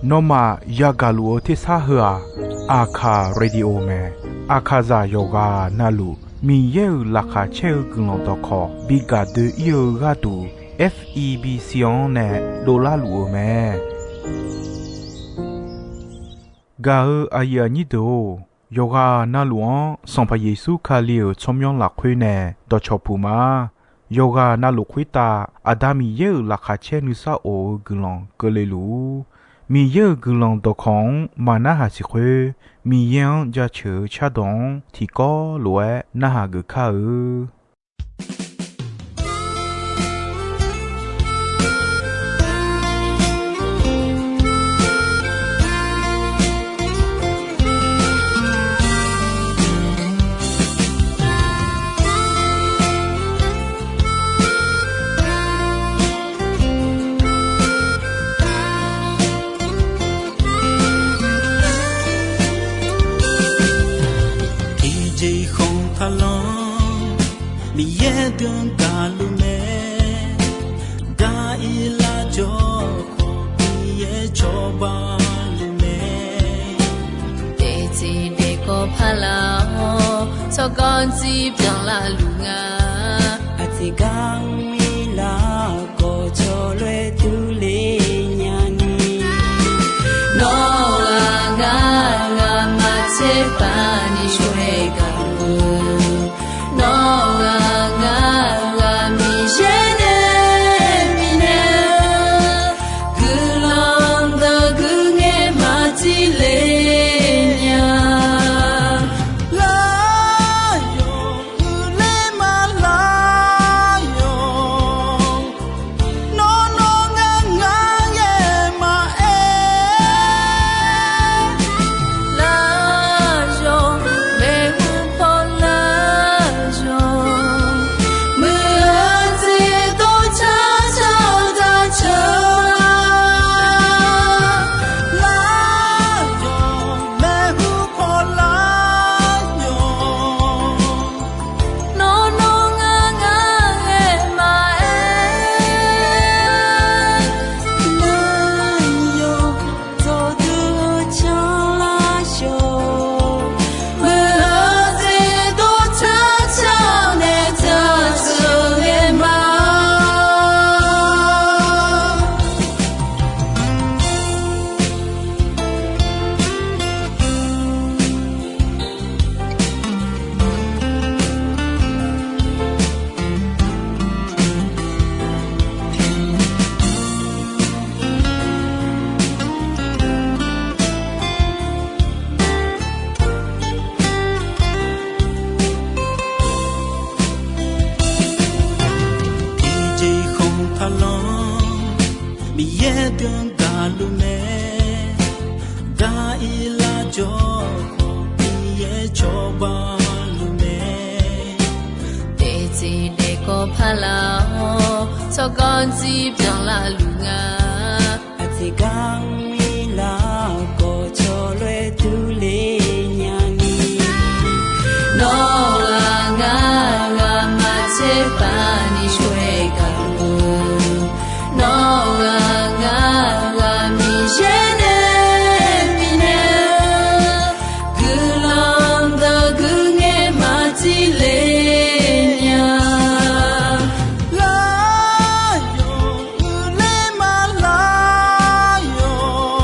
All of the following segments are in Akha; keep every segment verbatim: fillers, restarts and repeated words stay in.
Nawmaf yagaq luf-eu tersar heu-aq, Aqkaq Radio mae. Aqkaqzaq yawqghaq navluf Miqyaer-euq laqkhaq caer-eu guiqlanq dawqkawq bi gaq doe-ir-eu gharduq, F E B C-anr nae dovlar luf-eu mae. Gaq-eu aqyuif aqnyir deuq-or, yawqghaq navluf-anr Sanqpaq Yeqsur Kali-euq tsawrmyanr lafkhoer nae dawqcawq puq ma. Yawqghaq navluf khoertav Aqda Miqyaer-euq laqkhaq caer nuisar of-eu guiqlanq keuvle luf-ur. Miqyaer-euq guiqlanq dawqkawq-anr maq narhaq siq khoer, Miqyaer-anr jaceuq-eu cardawq-anr tiqkawv lof-aer narhaq geuf kar-eu. Tiqjeq khanqpaq lanr Miqyaer deuq-anr gaqluf mae. Gaq-ir lar jawr khawf Miqyaer cawba luf mae. Daeftiq daefkawv paq lar-awr tsawrganr dzir byanlar luf nga. Aqtiq gar-anr ir lar khawf cawloer durler nyani. Nawr-aq ngar, ngamaf tserpav ni shawr-aer gaq-eu. Nawr-aq ngar, ngamaf Miqyaer nae bifnaeq-eu guiqlanq deuq guiqngaer maq dzir le nya. Lar yawq uiqler ma lar yawq. Nawr nawr ngar ngar ngae maqaer. Lar yawq, maeqhu paw lar yawq. Muiq-eu jeq dov car car-eu daqceuq-a. Lar yawq, maeqhu paw lar yawq. Nawr nawr ngar ngar ngae maqaer. Lar yawq, dawqdui-eu canlar yawq. Muiq-eu jeq dov car car-eu nae daqceuq ngae ma. Tiqjeq khanqpaq lanr Miqyaer deuq-anr gaqluf mae. Gaq-ir lar jawr khawf Miqyaer cawba luf mae. Daeftiq daefkawv paq lar-awr tsawrganr dzir byanlar luf nga. Aqtiq gar-anr ir lar khawf cawloer durler nyani. Nawr-aq ngar, ngamaf tserpav ni shawr-aer gaq-eu. Nawr-aq ngar, ngamaf Miqyaer nae bifnaeq-eu guiqlanq deuq guiqngaer maq dzir le nya. Lar yawq uiqler ma lar yawq.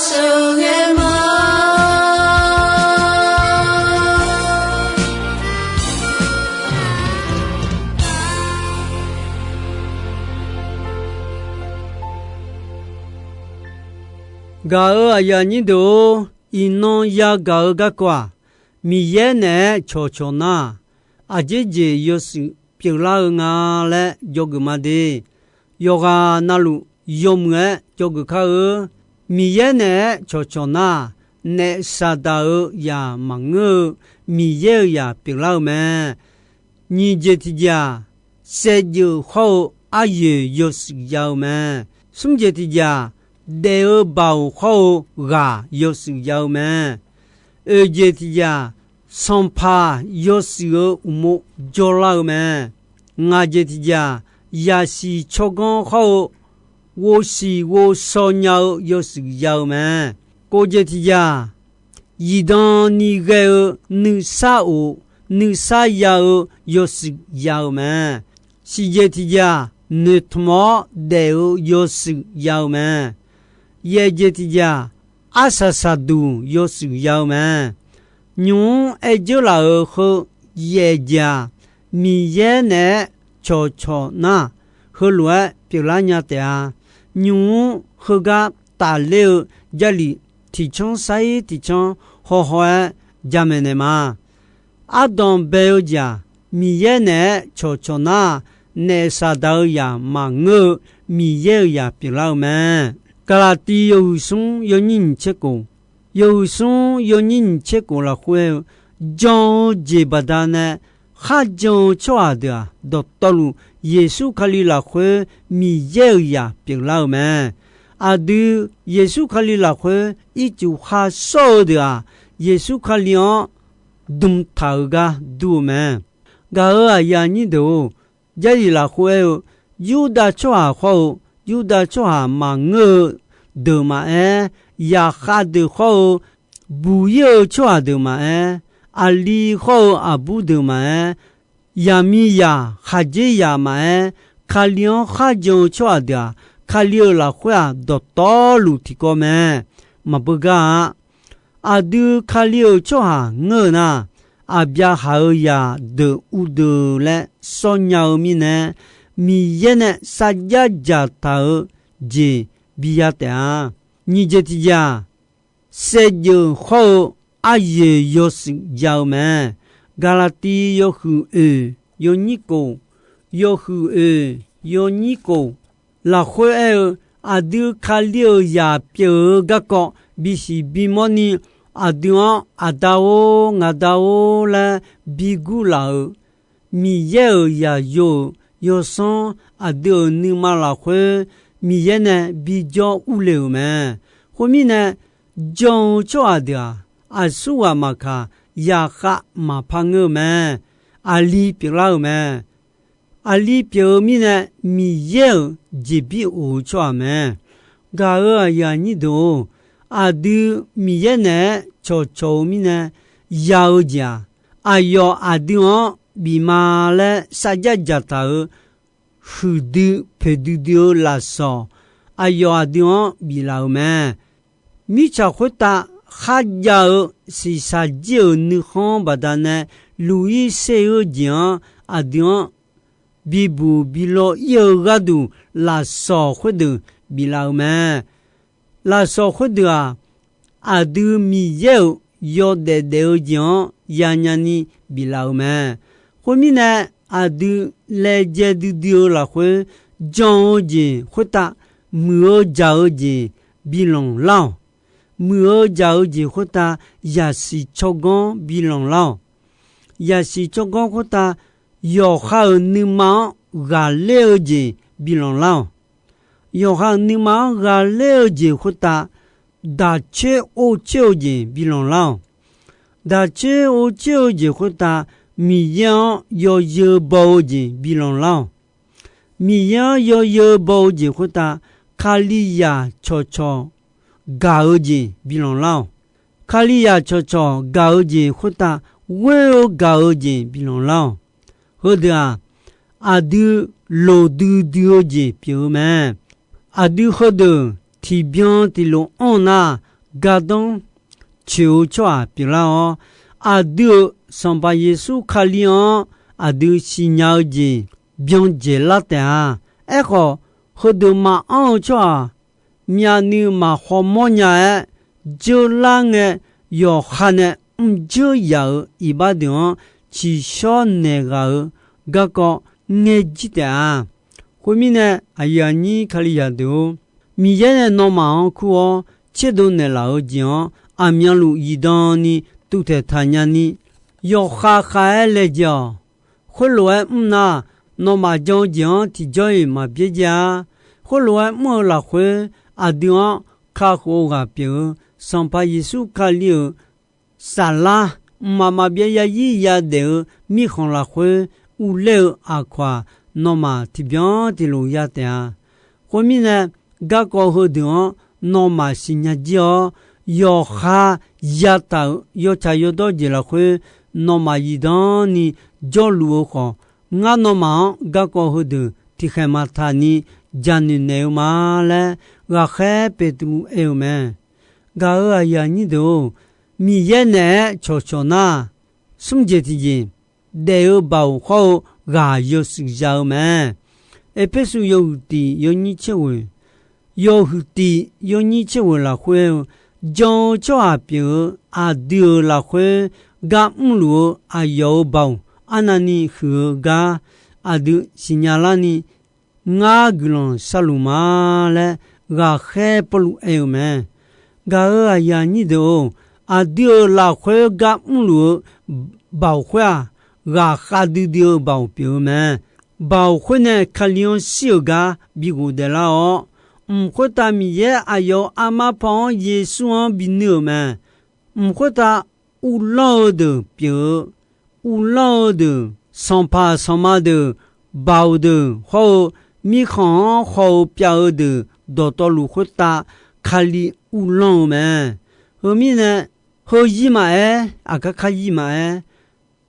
sheuqghae ma. Gaq-euq aqyuif aqnyir deuq-or, iqnan yagaq-eu garkawv-aq, Miqyaer naeq-aer cawqcawq nar, aqjeq jeq yawshuif pyeuflar-eu nga laer dzawgeuf ma de. Yawqghaq navluf yawmuiq-aer dzawgeuf kar-eu. Miqyaer naeq-aer cawqcawq nar, naef saqdaq-eu yaq maqngeur-eu Miqyaer-euq yaq pyeuflar-eu mae. Nyiq jeq tiq jeq-aq, saevdzeuf hawr-eu aryoeq yawshuif ya-eu mae. Smr jeq tiq jeq-aq, daef-eu baoq hawr-eu ghaq yawshuif ya-eu mae. Oeq jeq tiq jeq-aq, sanqpaq yawshuif-eu uqmov jawrlar-eu mae. Ngaq jeq tiq jeq-aq, yaqsiq tsawrganr hawr-eu ghovsiq ghovshaw nya-eu yawshuif ya-eu mae. Kov jeq tiq jeq-aq, zifdan ni ghae-eu nuisar of nuisar ya-eu yawshuif ya-eu mae. Siq jeq tiq jeq-aq, noeqtmq-awr daef-eu yawshuif ya-eu mae. Yaeq jeq tiq jeq-aq, arsaq saqduq yawshuif ya-eu mae. Nymq-mr aer dzeur laf-euq heu yaeq jeq-aq, Miqyaer naeq-aer cawqcawq nar, heulof-aer pyeuflar nya taef-a. Nymq-mr heugar tafler-eu Jarlif tiqcanr sar-ir tiqcanr hawhaw-aer jamaeq naeq ma. Ardanq bae-eu jeq-aq, Miqyaer naeq-aer cawqcawq nar, naef saqdaq-eu yaq maqngeur-eu Miqyaer-euq yaq pyeuflar-eu mae. Gaqlaqtiv yawhuiq smr yawnyir nyiq tser khof, yawhuiq smr yawnyir nyiq tser khof lafkhoer aer-eu, jan-eu jeq baqdanae kharjan-eu tsawrhaq deuq-aq, dawqtawvluf Yeqsur Kali lafkhoer Miqyaer-euq yaq pyeuflar-eu mae. Aqdui Yeqsur Kali lafkhoer ircuf khar shawr-eu deuq-aq, Yeqsur Kali-anr dm taq-eu gar dur-eu mae. Gaq-euq aqyuif aqnyir deuq-or, Jarlif lafkhoer aer-eu, Yurdav tsawrhaq hawr-eu Yurdav tsawrhaq maqngeur-eu deuq maqaer, zaqkhav deuq hawr-eu buq-ir-eu tsawrhaq deuq maqaer, aqli hawr-eu aqbur deuq maqaer, yaqmiqzaq khaqdzerzaq maqaer, Kali-anr kharjan-eu tsawrhaq deuq-aq, Kali-euq lafkhoer-aq, dawqtawvluf tiqkawv mae. Maqbeugar-a. Aqdui Kali-euq tsawrhaq ngeur-eu nar, Aqbyaqhaq-euq zaqdeuq uvdeuq laer sawr nya-eu mirnae, Miqyaer nae sarjax dzaqtaq-eu jeq biya taef-a. Nyiq jeq tiq jeq-aq, saevdzeuf hawr-eu aryoeq yawshuif ya-eu mae. Gaqlaqtiv yawhuiq oeq yawnyir khof, yawhuiq oeq yawnyir khof lafkhoer aer-eu, aqdui Kali-euq yaq pyeuf-eu garkawv bisiq bimawr ni, aqdui-anr Aqda-or, ngaqda-or laer bi gurlaf-euq Miqyaer-euq yaqyo-euq yawsanr aqdui-euq nuima lafkhoer Miqyaer nae bijawr urle-euq mae. Khoermirnae, jan-eu tsawrhaq deuq-aq, aqsurghaq maqkaq, zaqkhav maqpar ngeur-eu mae. Aqli pyeuflar-euq mae. Aqli pyeuf-eu mirnae, Miqyaer-euq jeqbir of-eu tsawrhaq mae. Gaq-euq aqyuif aqnyir deuq-or, aqdui Miqyaer naeq-aer cawqcawq-eu mirnae ya-eu jeq-aq, aqyawf aqdui-anr bif ma laer sarjax dzaqtaq-euq huiqdui poeqdui dui-eu lafsawq, aqyawf aqdui-anr biflaf-euq mae. Mirtsaq khoertav kharjav-eu shiqshaq jir-euq nuikhanr baqdanae luq-ir ser-eu jeq-anr aqdui-anr bibuq bilaw ir-eu gharduq lafsawq khoerdeuq biflaf-euq mae. Lafsawq khoerdeuq-aq, aqdui Miqyaer-euq yawdaef daef-eu jeq-anr yanya ni biflaf-euq mae. Khoermirnae, aqdui laejae duidui-eu lafkhoer jan-eu jeq khoertav muiq-eu jaq-eu jeq bilanq lar-awq. Muiq-eu jaq-eu jeq khoertav yaqsiq tsawrganr bilanq lar-awq. Yaqsiq tsawrganr khoertav yawqha-euq nuima-anr ghaqler-eu jeq bilanq lar-awq. Yawqha-euq nuima-anr ghaqler-eu jeq khoertav daqcoer orcoer-eu jeq bilanq lar-awq. Daqcoer orcoer-eu jeq khoertav Miqyaer-anr yawzeu baw-eu jeq bilanq lar-awq. Miqyaer-anr yawzeu baw-eu jeq khoertav Kalizaq cawqcawq gaq-eu jeq bilanq lar-awq. Kalizaq cawqcawq gaq-eu jeq khoertav ghoer-eu gaq-eu jeq bilanq lar-awq. Heudeuq-aq, aqdui loqdui dui-eu jeq pyeuf-eu mae. Aqdui heudeuq tiqbyan tiqlof anr-eu nar, gardanr coeq-eu tsawrhaq pyeuflar-awr, aqdui-euq Sanqpaq Yeqsur Kali-anr aqdui siqnya-eu jeq byan dzaeqlar taef-a. Aerkhawf, heudeuq maqanr-eu tsawrhaq myavnuiv maq khawmawr nya-aer, dzeurlar ngae yawqha nae mrdzeur yaf-euq iqbax deuq-anr tsiqshawr naeq ghaq-euq garkawv ngaejir taef-a. Khoermirnae, aqyuif aqnyir Kalizaq deuq-or, Miqyaer nae nawmaf-anr kur-awr tserdov naeqlaf-euq jeq-anr aqmyanluf zifdan ni tuvtaeq taqnya ni, yawkhav khav-aer laejae-awq. Khoerlof-aer mr nar, nawmaf jan-eu jeq-anr tiqjawr-iq maq byaerdzae-a. Khoerlof-aer mr-eu lafkhoer, aqdui-anr kakhof-eu ghaq pyeuf-eu Sanqpaq Yeqsur Kali-euq saflar, mqmaq maqbyav yazir yadaef-eu mirkhanq lafkhoer uvler-eu aqkawq-aq, nawmaf tiqbyan tiqlof ya taef-a. Khoermirnae, garkawv heudeuq-anr nawmaf siqnya jir-awr, yawqha yataq-euq yawtsaq yawdawr jeq lafkhoer nawmaf zifdan ni jawrluf-eu khawf, ngar nawmaf-anr garkawv heudeuq tiqkhaeq maqtaq ni jaqnoeq naeq-eu ma laer, ghaqkhaer Beqtuvluv aer-eu mae. Gaq-euq aqyuif aqnyir deuq-or, Miqyaer naeq-aer cawqcawq nar, smr jeq tiqjeq, daef-eu baoq hawr-eu ghaq yawshuif za-eu mae. Erpersu yawhuiq tiq yawnyir tser ghoeq, yawhuiq tiq yawnyir tser ghoeq lafkhoer-eu, jan-eu tsawrhaq pyeuf-eu aqdui-euq lafkhoer gar mrluf-eu aqyawf-euq baoq arnavni huiq-eu gar aqdui siqnya larni, ngar guiqlanq sharluf ma laer, ghaqkhaer Pawrluv aer-eu mae. Gaq-euq aqyuif aqnyir deuq-or, aqdui-euq lafkhoer gar mrluf-eu baoq khoer-aq, ghaqkhav duidui-eu baoq pyeuf-eu mae. Baoq khoer nae Kali-anr shir-euq gar bi ghofdaef lar-awr, mq khoertav Miqyaer aqyawf-euq armar paw-anr Yeqsur-anr binuir-euq mae. Mq khoertav uvlanr-eu deuq pyeuf-eu, uvlanr-eu deuq, sanqpaq sanqma deuq, baoq deuq hawr-eu mirkhanq-anr haw-eu pyav-eu deuq dawqtawvluf khoertav Kali uvlanr-eu mae. Heu mirnae, heuzir maqaer, aqkar karzir maqaer,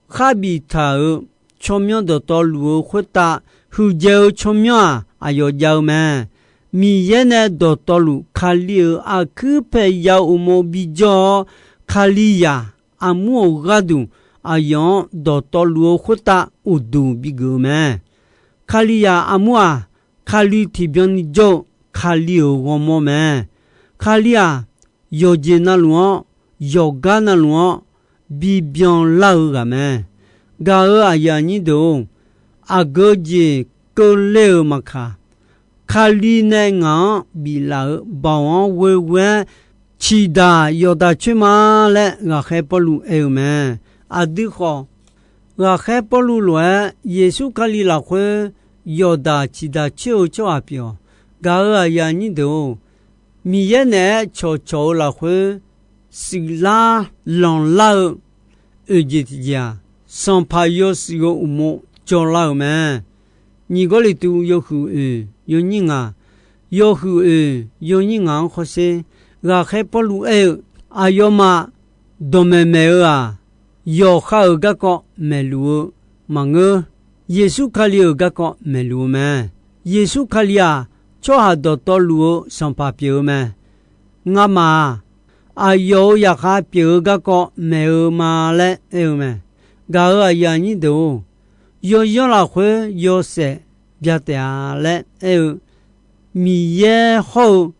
khar biftaq-euq tsawrmyanr dawqtawvluf-eu khoertav huiqdzaeq-eu tsawrmyanr-aq, aqyawf jav-eu mae. Miqyaer nae dawqtawvluf Kali-euq aqkuir paeqya-eu uqmov bijawr-awr, Kalizaq armur-euq gharduq aqyawf-anr dawqtawvluf-eu khoertav uqduq bigeuf-eu mae. Kalizaq armur-aq, Kali tiqbyan ni jawr-eu Kali-euq ghawrmawr mae. Kali-aq, yawqjeq navluf-anr, yawqgar navluf-anr bibyan lar-eu ghaq mae. Gaq-euq aqyuif aqnyir deuq-or, aqgeu jeq keuvle-euq maqkaq, Kali nae ngaq-anr biflaf-euq baoq-anr ghoeghoe-aer ciqdaq yawqdaq coer ma laer ghaqkhaer Pawrluv aer-eu mae. Aqdui khawf, ghaqkhaer Pawrluv lof-aer Yeqsur Kali lafkhoer yawqdaq ciqdaq coer-eu tsawrhaq pyeuf-awq. Gaq-euq aqyuif aqnyir deuq-or, Miqyaer naeq-aer cawqcawq-eu lafkhoer shuiflar lanqlar-eu oeq jeq tiqjeq-aq, sanqpaq yawshuif-eu uqmov jawrlar-euq mae. Nyiq Gawrliqtu yawhuiq oeq yawnyir ngaq, yawhuiq oeq yawnyir ngaq-anr hawsher, ghaqkhaer Pawrluv aer-eu, aqyawfmaf dawqmaeq maeq-eu-aq, yawqha-euq garkawv maeqluf-eu maqngeur. Yeqsur Kali-euq garkawv maeqluf-eu mae. Yeqsur Kali-aq, tsawrhaq dawqtawvluf-eu sanqpaq pyeuf-eu mae. Ngamaf-aq, aqyawf-euq zaqkhav pyeuf-eu garkawv maeq-eu ma laer aer-eu mae. Gaq-euq aqyuif aqnyir deuq-or, yawyanr lafkhoer yawshaef bya taef-a laer aer-eu, Miqyaer hawr-eu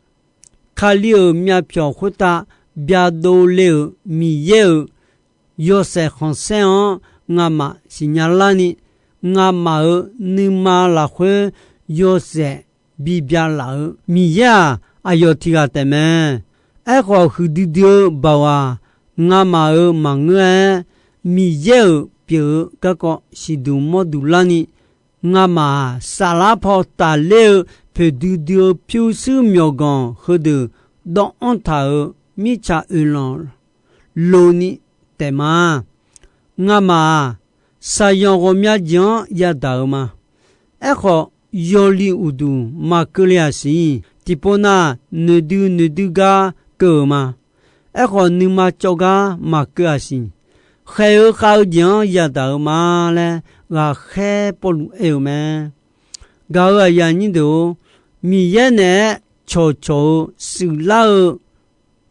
Kali-euq myavpyawq khoertav byadov le-euq Miqyaer-euq yawshaef khanqsaer-anr ngamaf siqnya larni, ngamaf-euq nuima lafkhoer yawshaef bibya laf-euq Miqyaer-aq, aqyawf tiq ghaq taef mae. Aerkhawf, huiqdui dui-eu baoq-aq, ngamaf-euq maqngeur-aer, Miqyaer-euq pyeuf-eu garkawv siqduq mawrduq larni, ngamaf-aq, saflar paw tafler-eu poeqdui dui-eu pyurshuir myawqganq heudeuq dawvanr taq-euq mirtsaq oeqlanq loni taef ma. Ngamaf-aq, shaqzanq ghawqmya jeq-anr yadaq-eu ma. Aerkhawf, yawli uqduq maqkeuv le-aq siq. Tiqpov nav noeqdui noeqdui gar keuv-euq ma. Aerkhawf, nuima cawv gar maqkeuv-aq siq. Khaeq-eu khav-eu jeq-anr yadaq-eu ma laer ghaqkhaer Pawrluv aer-eu mae. Gaq-euq aqyuif aqnyir deuq-or, Miqyaer naeq-aer cawqcawq-eu shuiflar-eu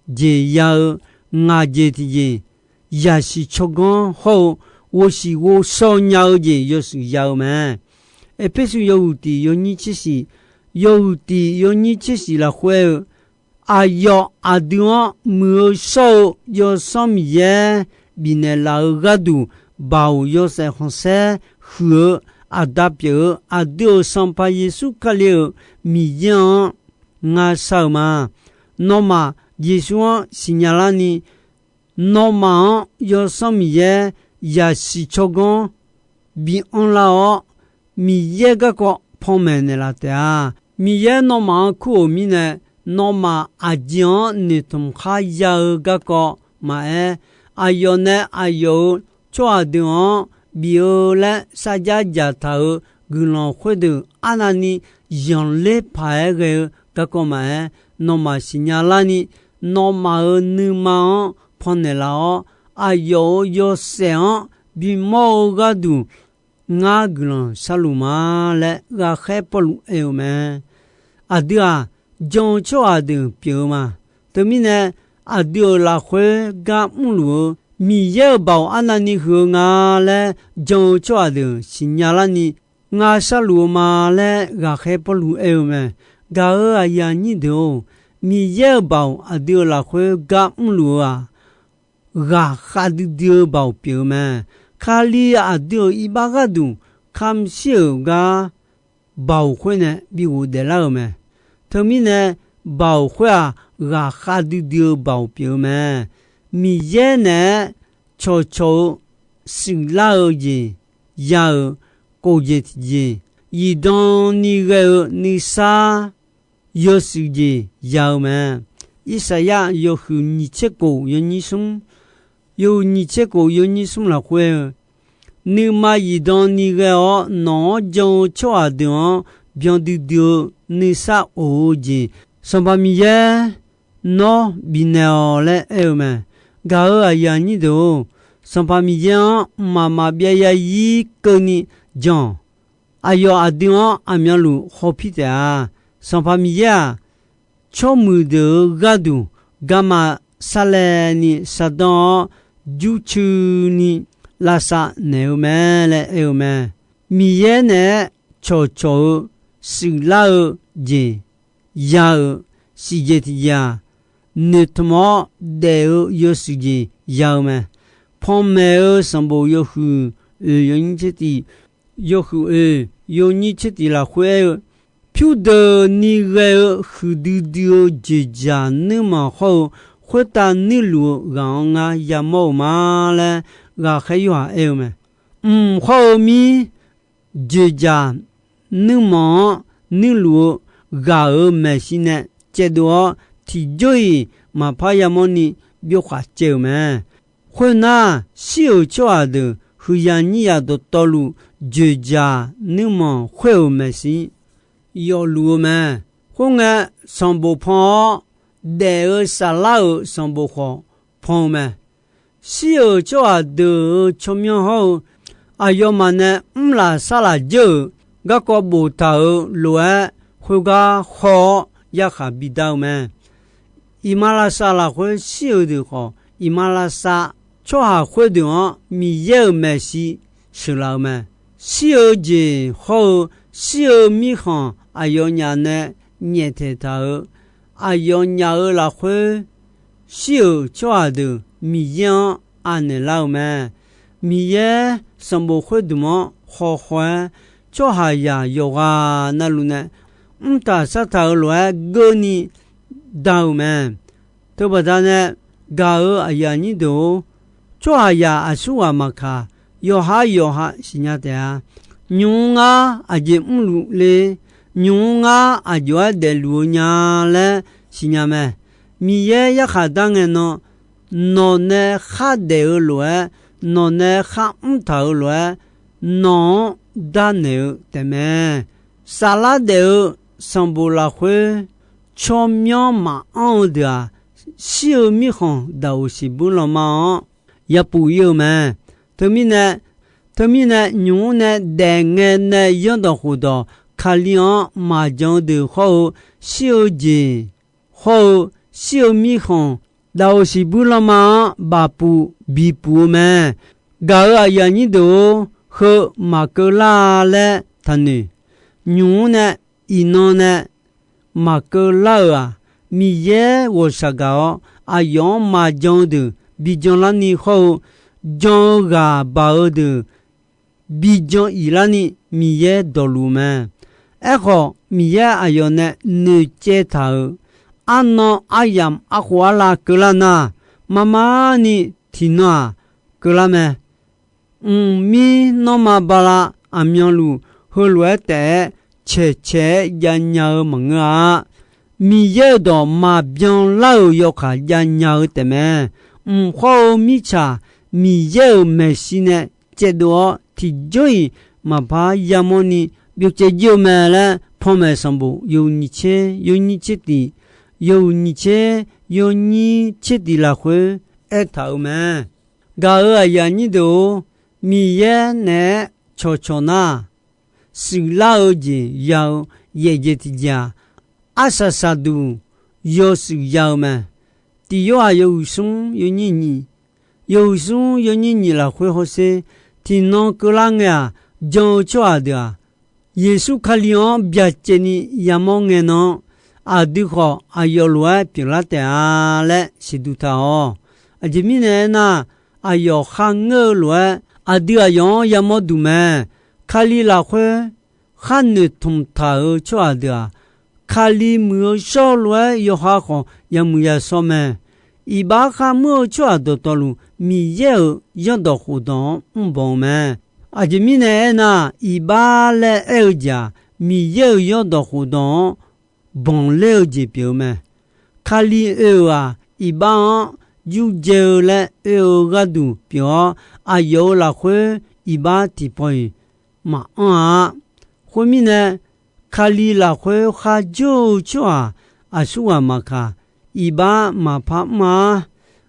jeq ya-eu ngaq jeq tiqjeq, yaqsiq tsawrganr hawr-eu ghovshiq ghovshaw nya-eu jeq yawshuif ya-eu mae. Erpersu yawhuiq tiq yawnyir tser shiq, yawhuiq tiq yawnyir tser shiq lafkhoer-eu, aqyawf aqdui-anr muiq-eu shawr-eu Yawsanr Miqyaer bifnaeq laf-eu gharduq, baoq yawshaef khanqsaer huiq-eu Aqda pyeuf-eu aqdui-euq Sanqpaq Yeqsur Kali-euq Miqyaer-anr ngar shar-eu ma. Nawmaf Yeqsur-anr siqnya larni, nawmaf-anr Yawsanr Miqyaer yaqsiq tsawrganr bi anrlar-awr, Miqyaer garkawv panmaeq naeqlaf taef-a. Miqyaer nawmaf-anr kur-euq mirnae, nawmaf aqjeq-anr noeqtmq khar ya-eu garkawv maqaer, aqyawf nae aqyawf-euq tsawrhaq deuq-anr bif-eu laer sarjax dzaqtaq-euq guiqlanq khoerdeuq arnavni zanqler paq-aer ghae-eu garkawv maqaer, nawmaf siqnya larni, nawmaf-euq nuima-anr pannaeq laf-awr, aqyawf-euq yawshaef-anr bimawr-eu gharduq ngar guiqlanq sharluf ma laer, ghaqkhaer Pawrluv aer-eu mae. Aqdui-aq, jan-eu tsawrhaq deuq pyeuf-eu ma. Teumirnae, aqdui-euq lafkhoer gar mrluf-eu Miqyaer-euq baoq arnavni huiq-eu nga laer jan-eu tsawrhaq deuq siqnya larni ngar sharluf-eu ma laer, ghaqkhaer Pawrluv aer-eu mae. Gaq-euq aqyuif aqnyir deuq-or, Miqyaer-euq baoq aqdui-euq lafkhoer gar mrluf-eu-aq, ghaqkhav duidui-eu baoq pyeuf-eu mae. Kali aqdui-euq iqbax gharduq kamq shir-euq gar baoq khoer nae bi ghofdaef lar-euq mae. Teumirnae, baoq khoer-aq, ghaqkhav duidui-eu baoq pyeuf-eu mae. Miqyaer naeq-aer cawqcawq-eu shuiflar-eu jeq ya-euq kof jeq tiqjeq, zifdan ni ghae-eu nuisar yawshuif jeq ya-eu mae. Irsaqyar yawhuiq nyiq tser kof yawnyir smr, yawhuiq nyiq tser kof yawnyir smr lafkhoer-eu, nuima zifdan ni ghae-awr nawq-anr jan-eu tsawrhaq deuq-anr byan duidui-eu nuisar of-eu jeq Sanqpaq Miqyaer nawr bifnaeq-awq laer aer-eu mae. Gaq-euq aqyuif aqnyir deuq-or, Sanqpaq Miqyaer-anr mqmaq maqbyav zarzir keuvni jan-awq. Aqyawf aqdui-anr aqmyanluf hawpir taef-a. Sanqpaq Miqyaer-aq, tsawrmuiq deuq-euq gharduq garma sarlaevni shardanr-awr, jurcuini lavsav naeq-eu mae laer aer-eu mae. Miqyaer naeq-aer cawqcawq-eu shuiflar-eu jeq ya-euq siqjeq tiqjeq-aq, noeqtmq-awr daef-eu yawshuif jeq ya-eu mae. Panmaeq-eu sanqbof yawhuiq oeq yawnyir tser tiq, yawhuiq oeq yawnyir tser tiq lafkhoer aer-eu, pyurdeuq ni ghae-eu huiqdui dui-eu dzoeqdzaq nuirmanq hawr-eu khoertav nuirluf-eu ghaq-anr ngar yamawr-eu ma laer, ghaqkhaer Yorhaq aer-eu mae. Mq hawr-eu mir dzoeqdzaq nuirmanq-anr nuirluf-eu ghaq-euq maeqshi nae caevdov-awr, tiqjawr-iq maqpar yamawrni byov khaq caev-euq mae. Khoernar, shir-euq tsawrhaq deuq huiqyaq nyiryaq dawqtawvluf dzoeqdzaq nuirmanq khoer-euq maeqshi yawfluf-eu mae. Khoerngae, sanqbof pan-awr, daef-eu saflar-euq sanqbof khawf pan-eu mae. Shir-euq tsawrhaq deuq-euq tsawrmyanr hawr-eu, aqyawfmaf nae mrlaf sarlaf dzeur-euq garkawv boftaq-euq lof-aer, khoergar haw-awr yarkhaq bidar-eu mae. Iqmalavshav lafkhoer shir-eu deuq khawf, iqmalavshav tsawrhaq khoerdeuq-anr Miqyaer-euq maeqshi sheuqlaf-eu mae. Shir-eu jeq hawr-eu, shir-eu mirkhanq aqyawfnyaf nae nyaeftaeq taq-euq, aqyawfnyaf-euq lafkhoer shir-euq tsawrhaq deuq Miqyaer-anr anaeq lar-eu mae. Miqyaer sanqbof khoerdmq-anr khawkhaw-aer, tsawrhaqzaq yawqghaq navluf nae mrtaq sartaq-euq lof-aer geurni da-euq mae. Teubaqda nae gaq-euq aqyuif aqnyir deuq-or, tsawrhaqzaq aqsurghaq maqkaq, yawqha yawqha siqnya taef-a. Nymq-mr ngar aqjeq mrluf le, nymq-mr ngar aqjox-aer daefluf-eu nya laer siqnya mae. Miqyaer yarkhaq dar ngae nan, nawq nae khardaef-eu lof-aer, nawq nae kharmr taq-euq lof-aer, nawq-anr darnaeq-eu taefmae. Saflar daef-eu sanqbof lafkhoer tsawrmyanr maqanr-eu deuq-aq, shir-eu mirkhanq daqoq siqbur lanma-anr yapuf ir-eu mae. Teumirnae, teumirnae nymq-mr nae daef ngae nae zanrdawq khofdawq Kali-anr maqjan-eu deuq hawr-eu, shir-eu jeq hawr-eu, shir-eu mirkhanq dav-euq siqbuir lanma-anr bafpuf bipuf-eu mae. Gaq-euq aqyuif aqnyir deuq-or, heu maqkeuv lar-a laer taqnoeq. Nymq-mr nae iqnan nae maqkeuv lar-euq-aq, Miqyaer ghawqshaq gaq-awr, aqyawf-anr maqjan-eu deuq bi janlarni hawr-eu, jan-eu ghaq baq-eu deuq bi jan-iq larni Miqyaer dawqluf mae. Aerkhawf, Miqyaer aqyawf nae noeqcaev taq-euq arnan aryamq arkhof arlav keuvlar nar, marmarni tiqnan-aq keuvlar mae. Mqmir nanrma bala aqmyanluf heulof-aer taef-aer caeqcaeq-aer javnya-eu maqngeur-a. Miqyaer-euq dawq maqbyan lar-euq yawkaq javnya-eu taefmae. Mq khawr-eu mirtsaq Miqyaer-euq maeqshi nae caevdov-awr, tiqjawr-iq maqpar yamawrni byovcaev jir-eu mae laer, Panmaeq sanqbof yawhuiq nyiq tser yawnyir tser tiq, yawhuiq nyiq tser yawnyir tser tiq lafkhoer aertaq-euq mae. Gaq-euq aqyuif aqnyir deuq-or, Miqyaer naeq-aer cawqcawq nar, shuiflar-eu jeq ya-eu yaefjeq tiqjeq-aq, arsaq saqduq yawshuif ya-eu mae. Tiq Yorhaq yawhuiq smr yawnyir nyiq, yawhuiq smr yawnyir nyiq lafkhoer hawsher, tiqnan keuvlar ngae-aq, jan-eu tsawrhaq deuq-aq, Yeqsur Kali-anr byacaevni yamawr ngae nan-anr, aqdui khawf aqyawf lof-aer pyeuflar taef-a laer siqduq taq-awq. Aqjeq mirnae aernar, aqyawf kharngeur-eu lof-aer aqdui aqyawf-anr yamawr duq mae. Kali lafkhoer khar noeqtmq taq-euq tsawrhaq deuq-aq, Kali muiq-eu shawr-eu lof-aer yawqha khawf yamuiq yashawr mae. Iqbax kharmr-eu tsawrhaq dawqtawvluf, Miqyaer-euq zanrdawq khofdawq-anr mrbanq-eu mae. Aqjeq mirnae aernar, iqbax laer aer-eu jeq-aq, Miqyaer-euq zanrdawq khofdawq-anr banqler-eu jeq pyeuf-eu mae. Kali oe-euq-aq, iqbax-anr yurdzae-eu laer oe-eu gharduq pyeuf-awr, aqyawf-euq lafkhoer iqbax tiqpaw-iq maqanr-a. Khoermirnae, Kali lafkhoer kharjawr-eu tsawrhaq aqsurghaq maqkaq, iqbax maqpar mr-a.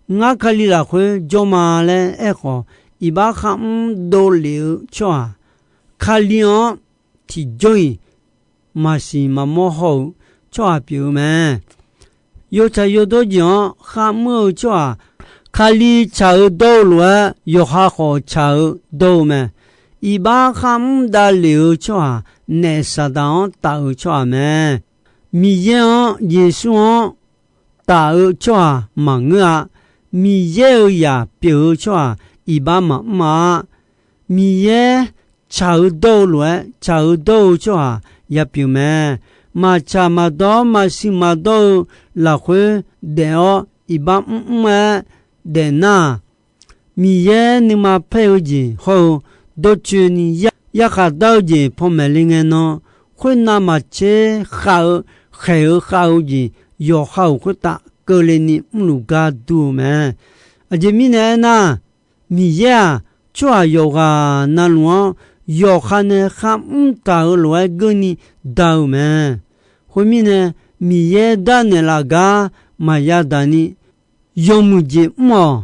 Ngar Kali lafkhoer jawr ma laer aerkhawf, iqbax kharmr dovlef-eu tsawrhaq, Kali-anr tiqjawr-iq maqsiq maqmawr haw-eu tsawrhaq pyeuf-eu mae. Yawtsaq yawdawr jeq-anr kharmr-eu tsawrhaq, Kali tsaq-eu dawr-eu lof-aer yawqha khawf tsaq-eu dawr-eu mae. Iqbax kharmr davlef-eu tsawrhaq, naef Saqdaq-anr taf-eu tsawrhaq mae. Miqyaer-anr, Yeqsur-anr taf-eu tsawrhaq maqngeur-a. Miqyaer-euq zaq pyeuf-eu tsawrhaq iqbax maqmr-a. Miqyaer tsaq-eu dawr-eu lof-aer tsaq-eu dawr-eu tsawrhaq yapyeuf mae. Maqtsaq maqdawr maqsiq maqdawr-eu lafkhoer daef-awr iqbax mrmr-aer daefnar-aq, Miqyaer nuima paer-eu jeq hawr-eu dawrcoeni yarkhaq dar-eu jeq panmaeq le ngae nan, khoernav maqtser khav-eu khaeq-eu khav-eu jeq yawqha-euq khoertav keuvle ni mrluf gar dur-eu mae. Aqjeq mirnae aernar, Miqyaer-aq, tsawrhaq yawqghaq navluf-anr yawqha nae kharmr taq-eu lof-aer geurni da-eu mae. Khoermirnae, Miqyaer darnaeq laf gar maqya daq ni, yawmuiq jeq mr-awq.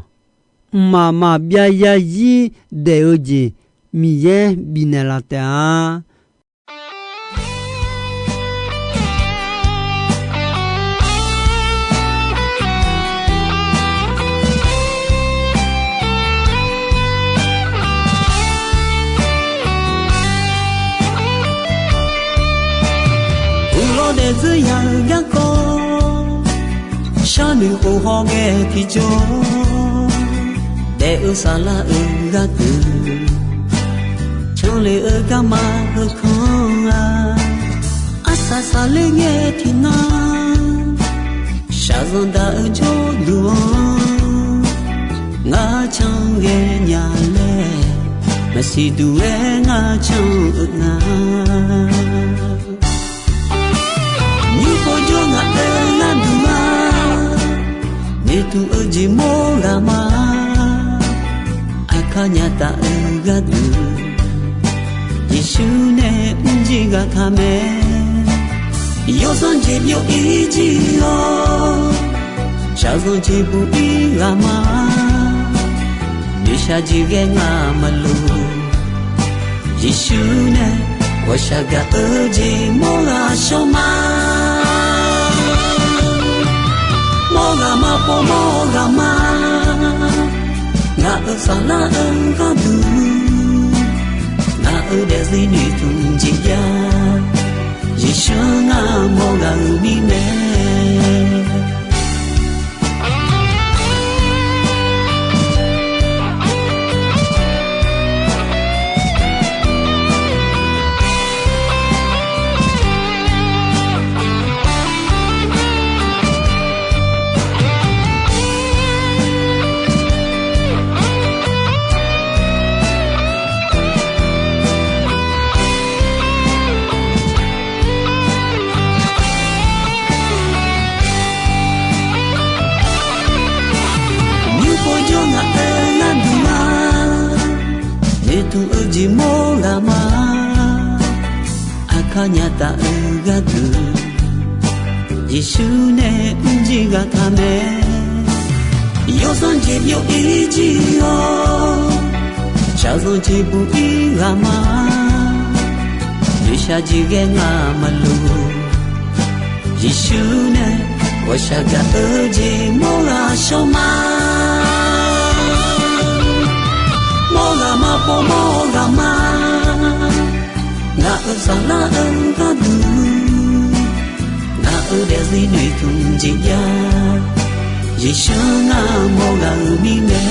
Mqmaq maqbyav yazir daef-eu jeq Miqyaer bifnaeq laf taef-a. Uqlawr daefzeur ya-eu garkawv, sharnoeq khof hawghae tiqjawr, daef-eu saflar-eu gharduq, canlef-eu garma heukanr-a, arsaq saqler ngae tiqnan, shaqzanq daq-eu jawrduq-anr, ngar can ghae nya laer, maqsiq duq-aer ngar can-eu nga. Nymr pov jawr ngaq-euq gharduq-a, noeqtmq-eu jeq mawr ghaq ma. Aqkar nya taf-eu gharduq, Yeqsur nae mrjir ghaq ka mae. Yawsanr jeq byov-ir jir-awr, shaqzanq jeq buq-ir ghaq ma. Noeqshaq jeq ghae ngaq maqloq, Yeqsur nae ghawqshaq gaq-eu jeq mawr ghaq shawr ma. Mawr ghaq ma Mawrpov mawr ghaq ma, ngaq-euq saflar-eu gharduq, ngaq-euq daefzir noeqtmq jeq jav, Yeqsur ngar mawr ghaq-euq mirnae. Nymr pov jawr ngaq-euq gharduq ma, noeqtmq-eu jeq mawr ghaq ma. Aqkar nyaf taf-eu gharduq, Yeqsur nae mrjir ghaq taq mae. Yawsanr jeq byov-ir jir-awr, shaqzanq jeq buq-ir ghaq ma. Noeqshaq jeq ghae ngaq maqloq, Yeqsur nae ghawqshaq gaq-eu jeq mawr ghaq shawr ma. Mawr ghaq ma, pov mawr ghaq ma. Ngaq-euq saflar-eu gharduq, ngaq-euq daefzir noeqtmq jeq jav, Yeqsur ngar mawr ghaq-euq mirnae.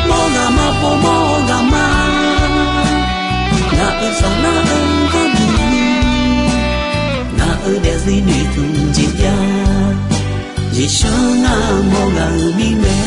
Mawr ghaq ma, pov mawr ghaq ma. Ngaq-euq saflar-eu gharduq, ngaq-euq daefzir noeqtmq jeq jav, Yeqsur ngar mawr ghaq-euq mirnae.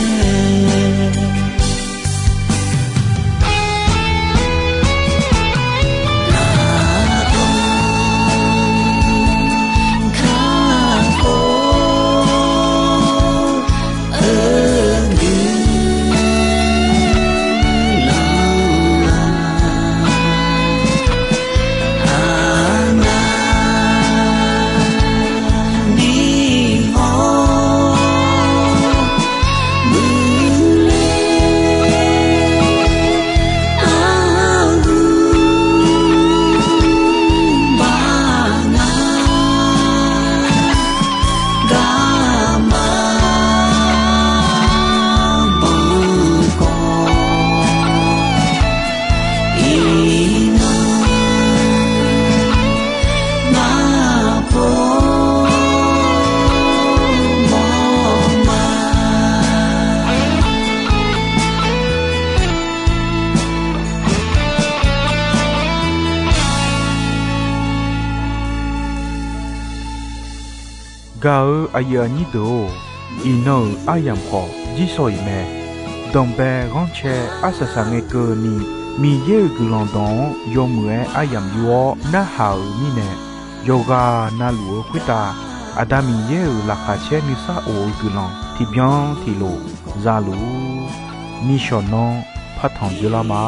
Gaq-eu aqyuif aqnyir deuq-or, iqnan-euq aryamq khawf jirsawq iq mae. Danqbae ghanrcae arsaq saq ngae keuvni, Miqyaer-euq guiqlanq dawq-anr yawmuiq-aer aryamq yur-awr narhaq-euq mirnae, yawqghaq na luf-eu khoertav Aqda Miqyaer-euq laqkhaq caer nuisar of-eu guiqlanq tiqbyan tiqlof za luf-ur. Nishawq nanr partanq dzeurlar ma.